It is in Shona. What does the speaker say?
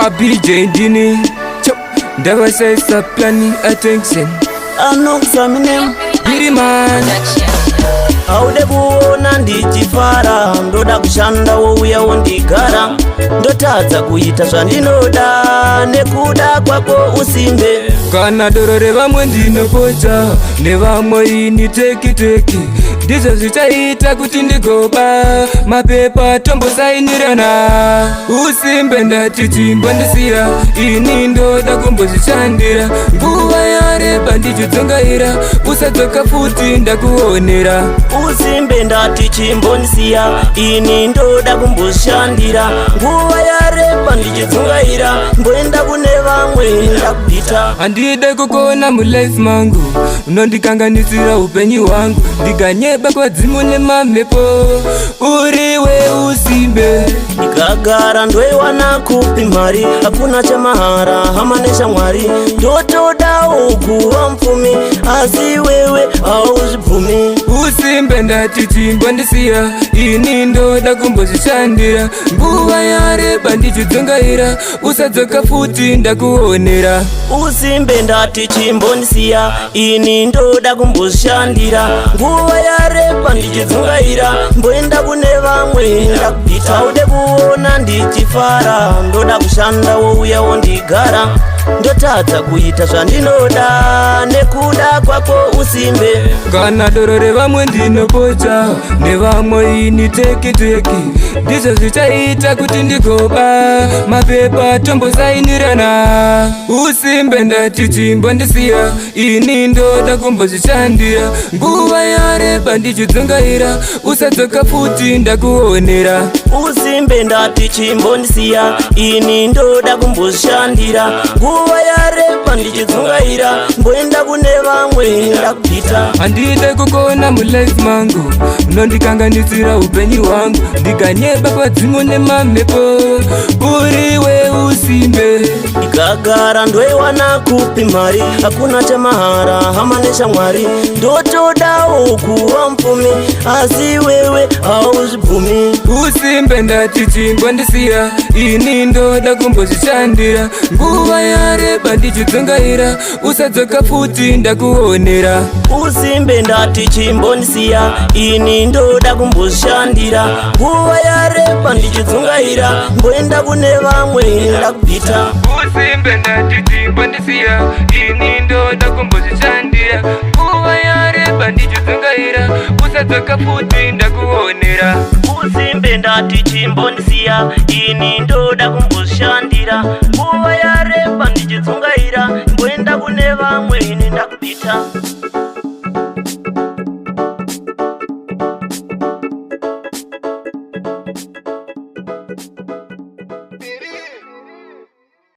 ABJ ndini ndavasaisa plani attention. Anokusaminem. Biriman. Haude kuona ndichifara, ndoda kushanda wouya wondigara, ndotadza kuita zvandinoda nekuda kwako usimbe. Kana doro revamwe ndinopocha nevamwe ini teki teki, ndizvo zvichaita kuti ndigoba mapepa tombosainirana. Usimbe ndati chimbondisiya, ini ndoda kumbozvishandira. Nguva yareba ndichidzungaira, usadzoka futi ndakuonera. Usimbe ndati chimbondisiya, ini ndoda kumbozvishandira. Nguva yareba ndichidzungaira, mboenda kune vamwe ndakubhita. Handide kukuona mulife mangu, unondikanganisira upenyu hwangu. Ndikanyeba kwadzimu nemamhepo, uriwe usimbe. Ndikagara ndoiwana kupi mari? Hakuna chamahara, hama neshamwari. Ndotodawo kuva mupfumi, asi wewe hauzvibvumi. Usimbe ndati chimbondisiya, ini ndoda kumbozvishandira. Nguva yareba ndichidzungaira, usadzoka futi ndakuonera. Usimbe ndati chimbondisiya, ini ndoda kumbozvishandira. Nguva yareba ndichidzungaira, mboenda kune vamwe ndakubhita. Haude kuona ndichifara, ndoda kushanda wouya wondigara, ndotadza kuita zvandinoda nekuda kwako usimbe. Kana doro revamwe ndinopocha nevamwe ini teki teki, ndizvo zvichaita kuti ndigoba mapepa tombosainirana. Usimbe ndati chimbondisiya, ini ndoda kumbozvishandira. Nguva yareba ndichidzungaira, usadzoka futi ndakuonera. Usimbe ndati chimbondisiya, ini ndoda kumbozvishandira. Nguva yareba ndichidzungaira, mboenda kune vamwe ndakubhita. Handide kukuona mulife mangu, unondikanganisira upenyu hwangu. Ndikanyeba kwadzimu nemamhepo, uriwe usimbe. Ndikagara ndoiwana kupi mari? Hakuna chamahara, hama neshamwari. Ndotodawo kuva mupfumi, asi wewe hauzvibvumi. Usimbe ndati chimbondisiya, ini ndoda kumbozvishandira. Nguva yareba ndichidzungaira, usadzoka futi ndakuonera. Usimbe ndati chimbondisiya, ini ndoda kumbozvishandira. Nguva yareba ndichidzungaira, mboenda kune vamwe ndakubhita. Usimbe ndati chimbondisiya, ini ndoda kumbozvishandira. Nguva yareba ndichidzungaira, usadzoka futi ndakuonera. Usimbe ndati chimbondisiya, ini ndoda kumbozvishandira. Nguva yareba ndichidzungaira, mboenda kune vamwe ini ndakubhita.